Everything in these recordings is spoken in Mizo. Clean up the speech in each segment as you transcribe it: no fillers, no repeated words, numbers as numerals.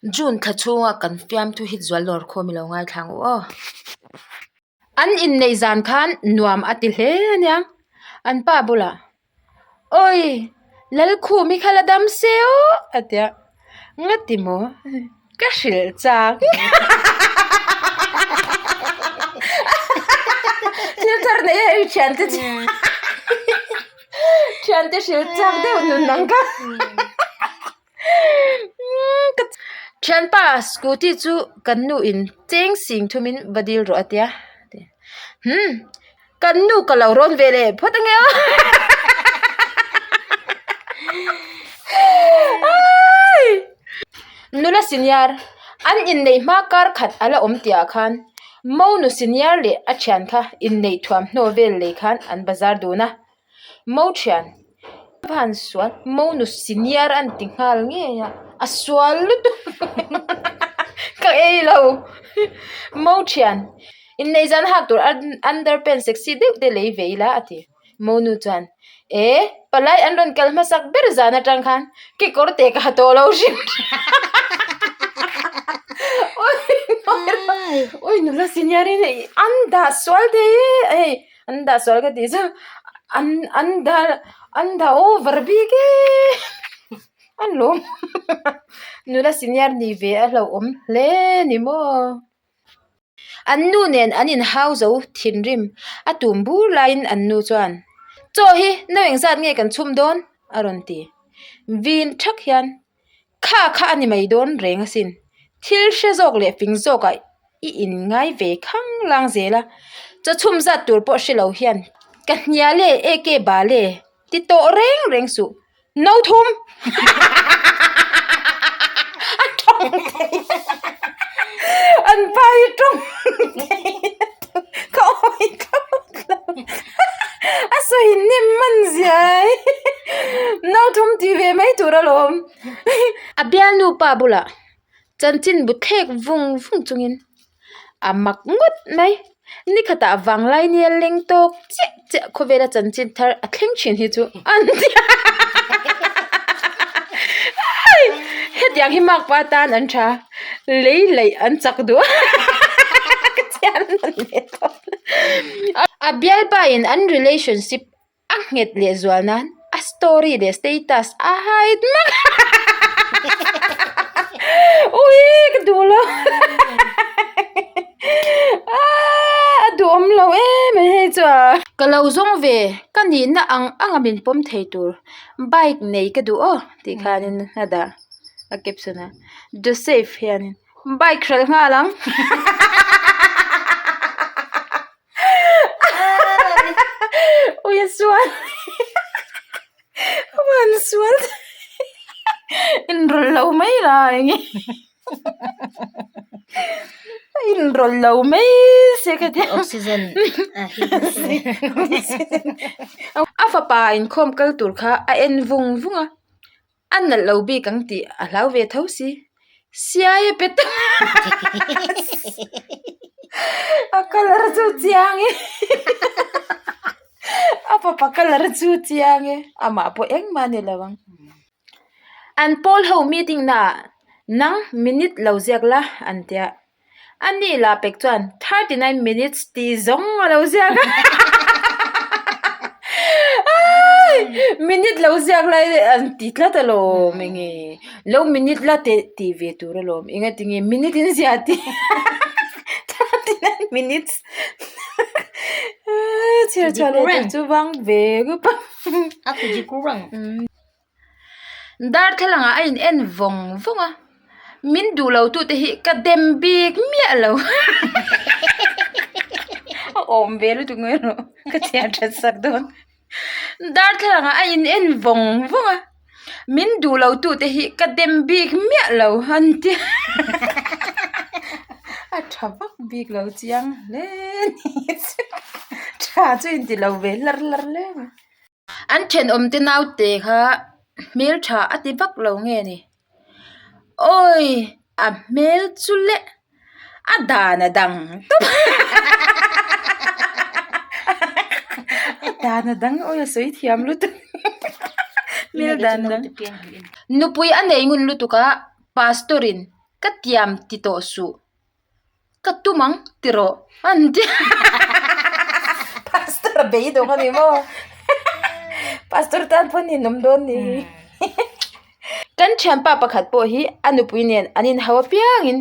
June thla chhunga kan fiamthu hit zual lawr khawm i lo ngaithla ang u aw. An inneih zan khan nuam a ti hle a nia, an pa bulah Awi! Lalkhum i kha la dam se aw a ti a, Ngati maw? Ka hrilh chak. Thil thar nei a hei thiante chu thiante hrilh chak deuh nun ang kha. Thianpa scooty chu kan nu in cheng sing thum in va dil rawh a tia hmm kan nu ka lo rawn ve leh phawt ange aw nula senior an inneih hma kar khat a la awm tih ah khan monu senior leh a thian kha inneih thuamhnaw vel lei khan an bazar dun a. Mo thian van sual mo nu senior an ti nghal ngei a a sual lutuk ka ei lo mo thian inneih zan hak tur underpants sexy deuh te lei ve ila a ti mo nu chuan e palai an rawn kal hmasak ber zan atang khan kekawr te ka ha tawh lo hrim awi nula senior in an dah sual thei e hei. An dah sual ka tih chu an an dah an dah over bik e a lawm nula senior ni ve a hlauhawm hle ni maw an nu nen an inhau zo thinrim a tum bur laiin an nu chuan chaw hi no engzat nge kan chhum dawn a rawn ti vin thak hian. Kha kha a ni mai dawn reng asin. Thil hre zawk leh fing zawkah i inngai ve khang lang zel a, chaw chhum zat tur pawh hre lo hian ka hnial e, eke bal e ti tawh reng reng suh. No thum! A tawng thei an pa hi tawng thei ka awi thlawt lo. A sawi hnem man zia ai no thum tih ve mai tur alawm a bialnu pa bulah chanchin bu thlek vung vung chungin a mak ngawt mai nikhatah vanglai nia leng tawk chiah chiah khawvela chanchin thar a thleng thin hi chu an ti a hetiang hi makpa atan an tha lei laih an chak duh a ka chhiar nawn leh tawp. A bialpa in an relationship a nghet leh zual nan a story leh status a hide hmak ui ka duh lo a duhawm lo em mai hei chu a. Ka lo zawng ve ka nihna ang ang a min pawm thei tur bike nei ka duh aw tih khanin a dah a caption ah Joseph hianin. Bike hralh nghal ang. Ui a sual. A van sual. Inrawlh lo mai la enge. A inrawlh lo mai se ka tia. Oxygen a hip A fapa inkhawm kal tur kha a en vung vung a. A nalh lo bik ang tih a hlau ve tho si. Siai a pe ta A colour chu chiang e A fapa colour chu chiang e Amah pawh engmah a ni lo ang. An pawl ho meeting naah nang minute lo ziak la an tia. A ni lah pek chuan 39 minutes tih zawng a lo ziak a minute lo ziak lai an ti tlat alawm enge lo minute la teh tih ve tur alawm engatinge minute in ziah tih 39 minutes chhiar chhuah leh tur chu vang ve rup a. Darthlalang ah a in en vawng vawng a, min duh lo tu te hi ka dem bik miah lo a awm ve lutuk mai erawh ka chhiar that sak dawn darthlalang ah a in en vawng vawng a min duh lo tu te hi ka dem bik miah lo an ti a tha vak bik lo chiang hle a ni tha chu in ti lo ve hlar hlar hle mai. An thenawm te naute kha hmeltha a ti vak lo nge ni awi a hmel chu le a dan a dang tawp a dan a dang awi a sawi thiam lutuk hmel dan dang nupui a nei ngun lutuk a pastor in. Ka tiam ti tawh suh. Ka tum ang ti rawh an ti Pastor a beidawng a ni maw? Pastor tan pawh nin awm dawn ni hi. Kan thianpa pakhat pawh hi a nupui nen an inhau apiangin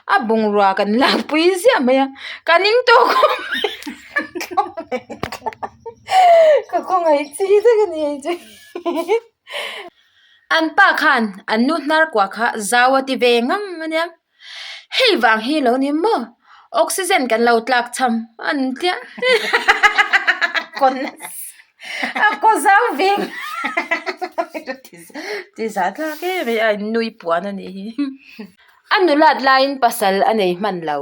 a bungrua kan lakpui ziah mai a, ka ning tawh khawp mai. Ka khawngaih chi tak a ni hei chu. An pa khan an nu hnar kuah kha zau a ti ve ngang a nia. Hei vang hi lo ni maw? Oxygen kan lo tlak cham an tliah a kaw zau ve ti zah tlak em mai a nui puan a nih hi. A nulat laiin pasal a nei hman lo.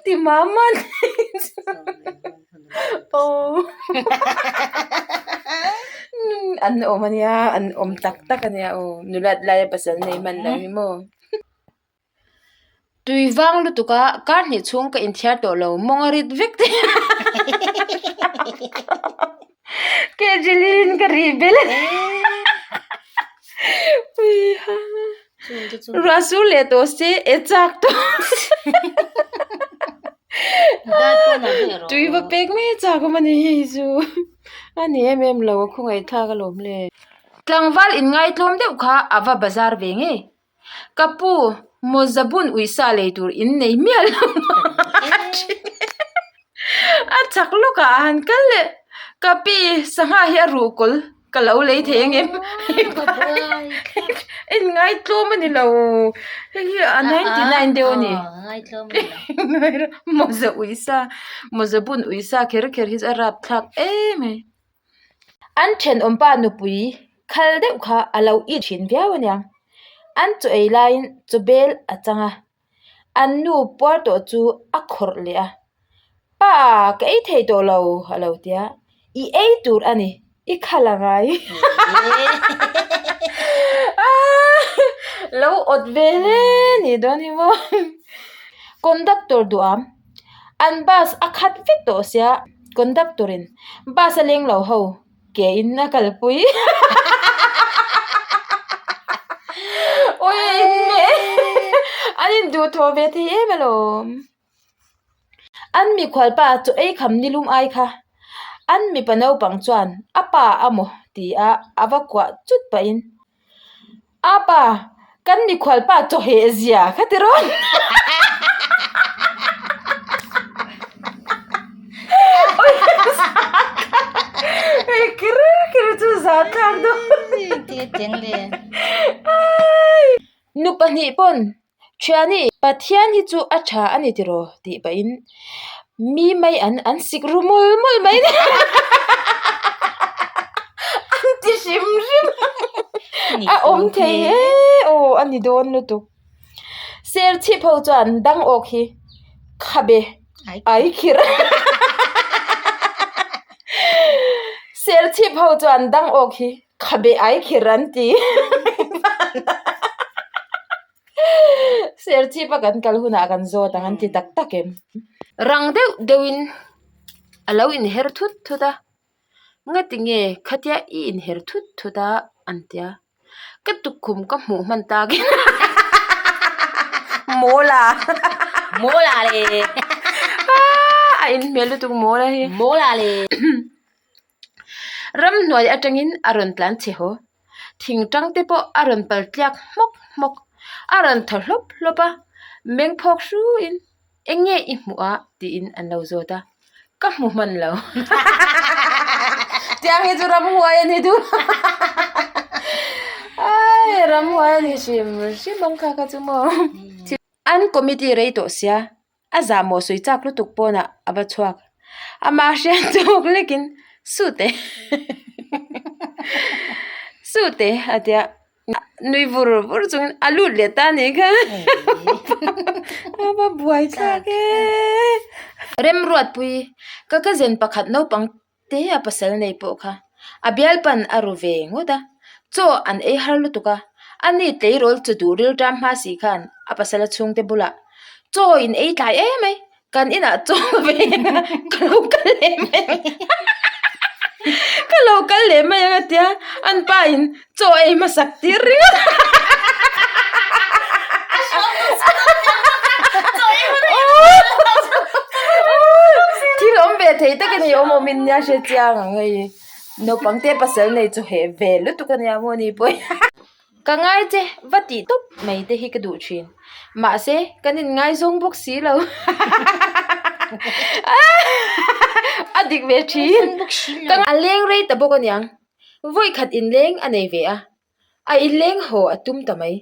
Ti mama Aw an awm a nia an awm tak tak a nia aw nulat laia pasal nei hman lo hi maw tui vang lutuk a kar hnih chhung ka inthiar tawh lo mawng a rit vek te Kejilin ka rih bel Ruah sur leh tawh se e chak tawh Tui va pek mai a chak awm a ni hei chu a ni em em lo a khawngaih thlak alawm le. Tlangval inngaitlawm deuh kha a va bazar ve ngei. Ka pu, mawza bun uisa lei tur in nei miah lo A chak lawkah a han kal leh. Ka pi, sangha hi a ruh kawl ka lo lei thei ang em? In ngaitlawm a ni lo. Hei hi a 99 deuh a ni. Mawza uisa, mawza bun uisa kher kher hi chu a rapthlak em mai. An thenawmpa nupui khal deuh kha a lo it thin viau a nia. An chaw ei laiin chaw bel a chang a, an nu puar tawh chu a khawrh leh a. Pa ka ei thei tawh lo a lo ti a, i ei tur a ni, i khal a ngai. Lo awt ve hle ni dawn hi maw. Conductor duham. An bus a khat vek tawh sia conductor in bus a leng lo ho ke in a kalpui awi an in duh thawh ve thei em alawm an mikhual pa chaw ei kham nilum ai kha an mipa naupang chuan a pa amaw ti a a va kuah chut pah in. Apa, kan mikhual pa chaw heh zia kha ti rawn. Hei kher kher chu zah thlak dawn. Nu pahnih pawn Thiani, Pathian hi chu a tha a ni tiraw tih pahin mi mai an an sik ru mul mul mai a ni. An ti hrim hrim a awm thei e aw a ni dawn lutuk. Serchhip ho chuan dang awk hi khabe ai khir Serchhip ho chuan dang awk hi Khabe ai khir an ti. Serchhip a kan kal hunah kan zawt ang an ti tak tak em. Rang deuh deuhin a lo inher thut thut a, ngati nge khatia i inher thut thut a an ti a, ka tukkhum ka hmuh hman takin mawl a Mawl a le a inhmel lutuk mawl a hi. Mawl a le. Ramhnuai atangin a rawn tlan chhe haw. Thingtang te pawh a rawn pal tliak hmawk hmawk. A rawn thaw hlawp hlawp a, meng phawk hruin eng nge i hmuh a tiin an lo zawt a, ka hmu hman lo. Tiang hi chu ramhuai a ni duh. Ai ramhuai a ni hrim hrim ang kha kha chu maw. An committee rei tawh sia A zahmawh sawi chak lutuk pawnah a va chhuak. Amah hriat tawk lekin Sute Sute a tia nui vur vur chungin a lut leh ta anih kha a va buai thlak e. Remruatpui ka cousin pakhat naupang te a pasal nei pawh kha a bialpan a ru ve ngawt a, chaw an ei har lutuk a, a ni tleirawl chu duh ril ṭam hma si khan a pasal a chhungte bulah chaw in ei tlai em mai kan inah chaw ka ve a ka lo kal leh mai ang. kal leh mai ang a tia an pa in chaw ei hmasak tir ringawt thil awm ve thei tak a ni awm awm in nia hre chiang ang hei naupang te pasal nei chu heh ve lutuk a nia maw ni pawh Ka ngai che va tih tawp mai te hi ka duh thin. Mahse, kan inngaizawng bawk si lo. A dik ve thin. Ka a leng rei ta bawk aniang. Vawi khat inleng a nei ve a. A inleng haw a tum ta mai.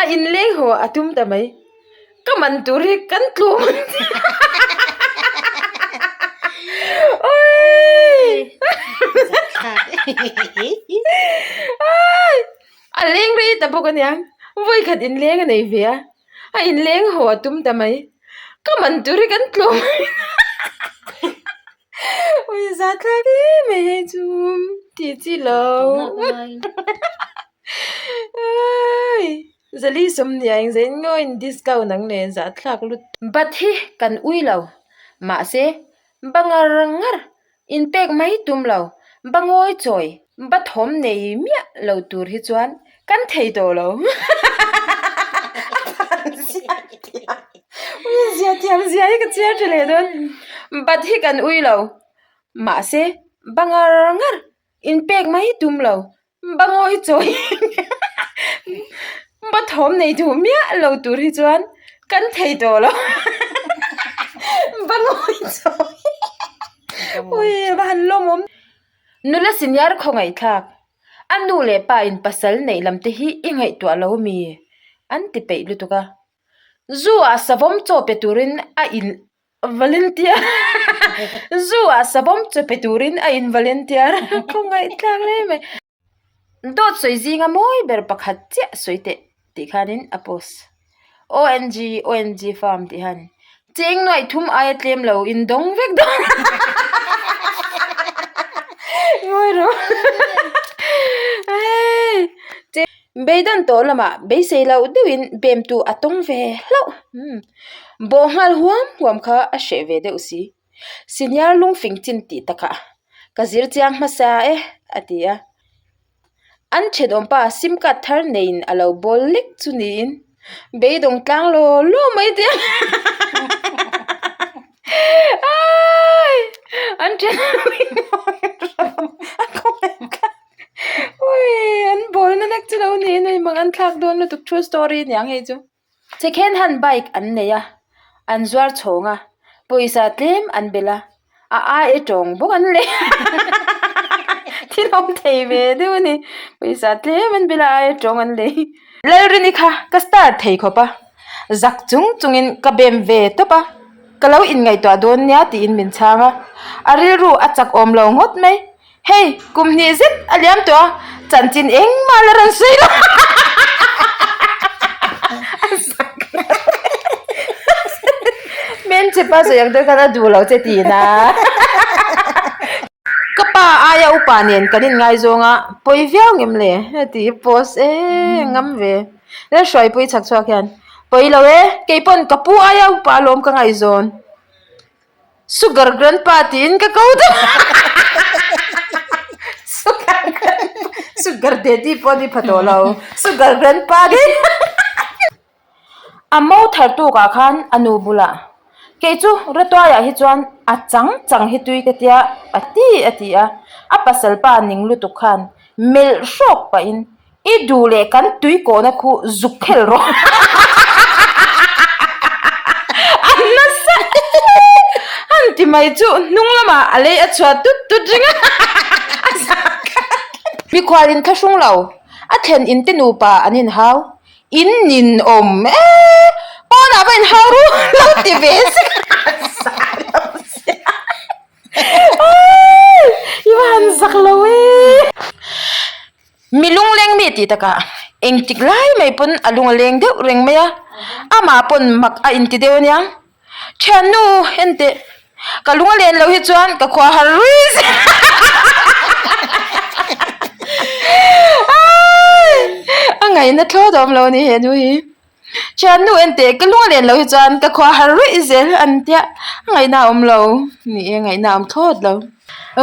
A inleng haw a tum ta mai. Ka man tur hi kan tlawm an ti A leng rei ta bawk ania vawi khat inleng a nei ve a a inleng haw a tum ta mai. Ka man tur hi kan tlawm Ui za thlak hle mai hei chu tih chi lo Zali sawmhnih ah engzah in ngaw in discount ang leh zah thlak lut. Bat hi kan ui lo mahse ba ngar ngar in pek mai tum lo ba ngawi chawi ba thawm nei miah lo tur hi chuan kan thei tawh lo Ui zia thiam zia hi ka chhiar tha leh dawn bat hi kan ui lo mahse ba ngar ngar in pek mai tum lo ba ngawi chawi ba thawm nei duh miah lo tur hi chuan kan thei tawh lo ba ngawi chawi ui va han lawmawm nula senior khawngaihthlak. A nu leh pa in pasal neih lam te hi i ngaihtuah lo mi? An ti peih lutuk a. Zu ah savawm chaw pe turin a in volunteer Zu ah savawm chaw pe turin a in volunteer Khawngaihthlak hle mai. Dawt sawi zinga mawi ber pakhat chiah sawi teh tih khanin a post. ONG ONG farm tih hian cheng nuaih thum aia tlem lo in dawng vek dawn ngawi rawh hei beidawn tawh lamah beisei loh deuhin bem tu a tawng ve hlauh bawh nghal huam huam kha a hreh ve deuh si senior lungfing chin tih takah ka zir chiang hmasa e a ti a. An thenawmpa sim card thar neiin a lo bawl lek chu niin beidawng tlang law law mai te aii an an bawl na lek chu lo niin hei mang an thlak dawn lutuk true story aniang hei chu. Second hand bike an nei a, an zuar chhawng a, pawisa tlem an belh a, a ai tawng bawk an lei thil awm thei ve deuh a ni, pawisa tlem an belh a a ai tawng an lei. Lalrini kha ka star thei khawp a, zak chung chungin ka bem ve tawp a, ka lo inngaihtuah dawn nia tiin min chhang a, a rilru a chak awm lo ngawt mai. Hei, kum hnih zet a liam tawh a, chanchin engmah la rawn sawi lo. Hmelchhepa sawi ang deuh khan a duh lo che tih na. Ka pa aia upa nen kan inngaizawng a, pawi viau ngem le tih post e ngam ve. Lalhruaipui chhak chhuak hian, Pawi lo e, keipawn ka pu aia upa alawm ka ngaihzawn. Sugar grandpa tiin ka ko deuh Sugar grandpa Sugar daddy pawh ni pha tawh lo Sugar grandpa daih A mo thar tukah khan a nu bulah kei chu Ratuaiah hi chuan a chang chang hi tui ka tia a ti a ti a a pasal pa ning lutuk khan melh hrawk pahin I duh leh kan tui kawhna khu zuk khel rawh. A nasa han ti mai chu hnung lamah a lei a chhuah tut tut reng a. A zak Mikhual in thlahrung lo, a thlen in te nupa an inhau, in nin awm e, pawnah va inhau ru lo ti ve sek a zak lo sia. I va han zak lo e. Mi lungleng mi tih takah engtik lai mai pawn a lung a leng deuh reng mai a, amah pawn mak a inti deuh ania. Thiannu enteh ka lung a len loh hi chuan ka khua har rui zel a ngaihna thlawt a awm lo a ni he nu hi. Thiannu enteh ka lung a len loh hi chuan ka khua har ruih zel an tia a ngaihna a awm lo ni e ngaihna a awm thlawt lo.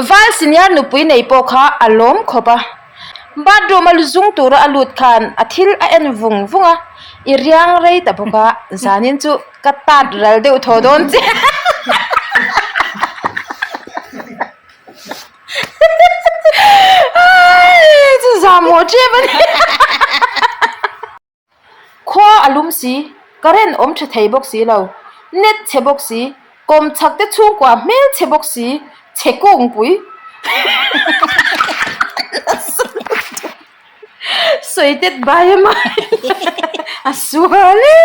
Val senior nupui nei pawh kha a lawm khawp a, bathroom a zung tura a lut khan a thil a en vung vung a, i riang rei ta bawk a, zanin chu ka tat ral deuh thaw dawn che. Chu zam maw tep a ni. Khua a lum si, current awm tha thei bawk si lo, net chhe bawk si, kawm chhak te chhungkua hmel chhe bawk si, chhe kungpui sawi tet bai a mai a sual e,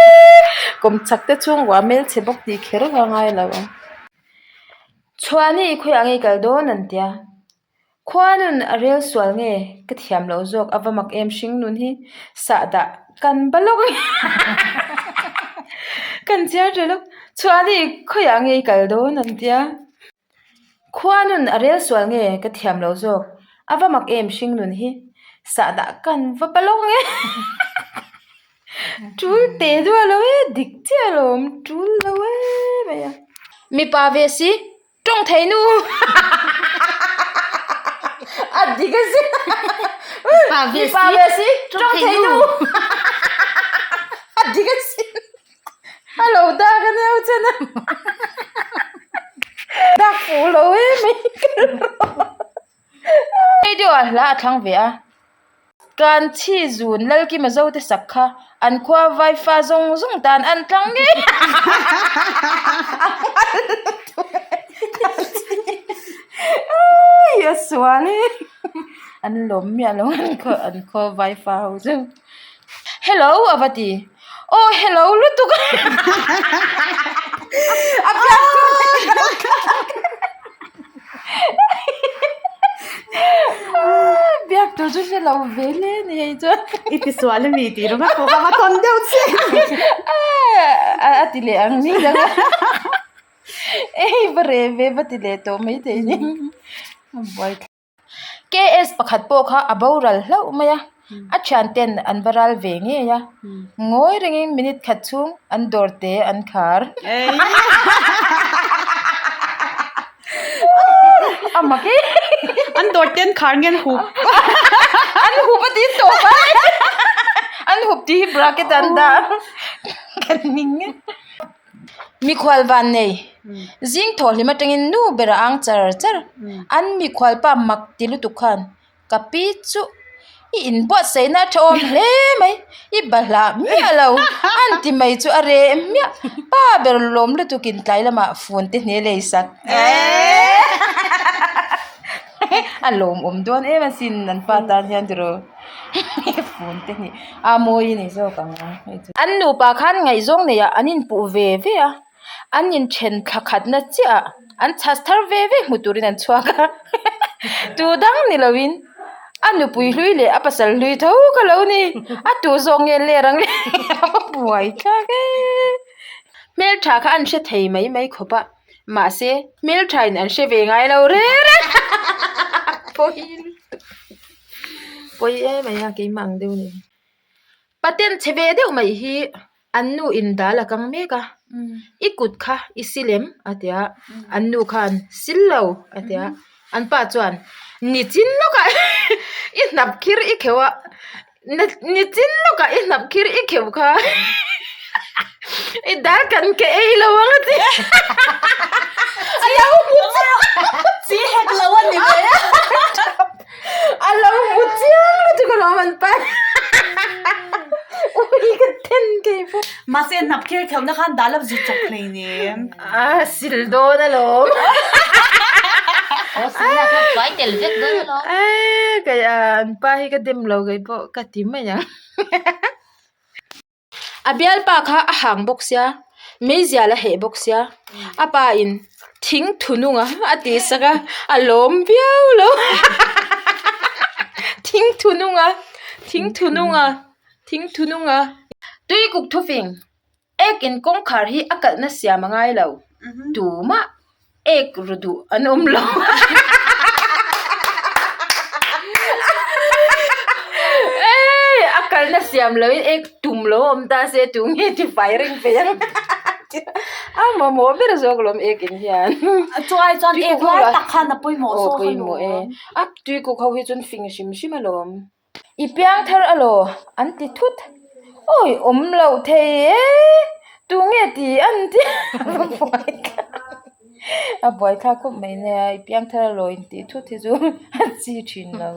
kawm chhak te chhungkua hmel chhe bawk tih kher ka ngai lo ang. Chhuani khawiah nge kal dawn an tia. Khua nun a rel sual nge ka thiam loh zawk a va mak em hring nun hi sahdah kan ba lawk nge kan chiar ṭha lawk. Chhuani khawiah nge i kal dawn an tia. Khua nun a rel sual nge ka thiam loh zawk a va mak em hring nun hi sahdah kan va ba lawk nge Tul teh duah lo e, dik chiah alawm, tul lo e mai a. Mipa ve si, tawng thei nu. A dik a si. Mipa ve si, tawng thei nu. A dik a si. A lo dak a nia chuan a. Dak fuh lo e mai. Radio ah hla a thlang ve a. Kan chhi zun Lalkima zote sak kha an khua vaifa zawng zawng tan an tlang ngei a a sual e an lawm miah lo an khua vaifa ho chu hello a va ti aw hello lutuk a pian Biak tur chu hre lo ve hle a ni hei chuan. I ti sual a mi tih ringawt pawh kha va tawn deuh che. A ti leh ang ni dang a. Ei va reh ve va ti leh tawh maithei a ni. A buai thlak. KS pakhat pawh kha a boral hlauh mai a, a thian ten an va ral ve ngei a, ngawi rengin minute khat chhung an dawr te an khar. A mak e. An dawr te an khar nge an hup? An hup a tih tawp a. An hup tih hi bracket ah an dah a. Ka ning e. Mikhual van nei, zing thawh hlim atangin nu ber a ang char char. An mikhual pa mak ti lutuk khan, Ka pi chu i inbuatsaihna a tha awm hle mai, i bahlah miah lo an ti mai chu a reh miah. Pa ber lawm lutukin tlai lamah phone te hne lei sak. A lawmawm dawn em asin an pa tan hian tiraw phone te hnih a mawi a ni zawk ang hei chu. An nupa khan ngaihzawng neihah an inpuh ve ve a, an inthen thla khatna chiah ah an chhas thar ve ve hmu turin an chhuak a, tu dang ni lovin a nupui hlui leh a pasal hlui tho ka lo ni, a tu zawk nge ler ang le a buai thlak e. Hmeltha kha an hre thei mai mai khawp a. Mahse, hmelthain an hre ve ngai lo reng reng pawi lutuk pawi em mai a keimah ang deuh a ni. Paten chhe ve deuh mai hi an nu in dal a kang mek a, i kut kha i sil em a ti a, an nu khan sil lo a ti a, an pa chuan nichin lawkah i hnap khir i kheuh a, Nichin lawkah i hnap khir i kheuh kha i dal kan ke ei lo ang a ti. A lo hmu chiang. Chi hek lo a ni mai a. A lo hmu chiang lutuk alawm an pa. Ui ka then kei pawh. Mahse hnap khir kheuhna khan dal a zut chawp hlei nem. A sil dawn alawm. Aw sil lah kha fai tel vek dawn alawm. Eee kei a an pa hi ka dem lo kei pawh ka ti mai ang. A bialpa kha a hang bawk sia meizial a heh bawk sia a pa in thing thu nung a a tih sak a a lawm viau lo thing thu nung a thing thu nung a thing thu nung a tui kuk thufing. Ek in kawngkhar hi a kalhna siam a ngai lo, tumah ek ru duh an awm lo. Ei, a kalhna siam lo in ek tum lo awm ta se tu nge ti fai reng peih ang a mamawh ber zawk lawm ek in hian. Chu ai chuan ek lai tak khan a pawimawh zawk alawm. A tuikuk ho hi chuan fing hrim hrim alawm. I piang thar alaw an ti thut. Awi awm loh thei e tunge ti an ti a buai thlak khawp mai nia i piang thar alaw in tih thut hi chu a chi thin lo.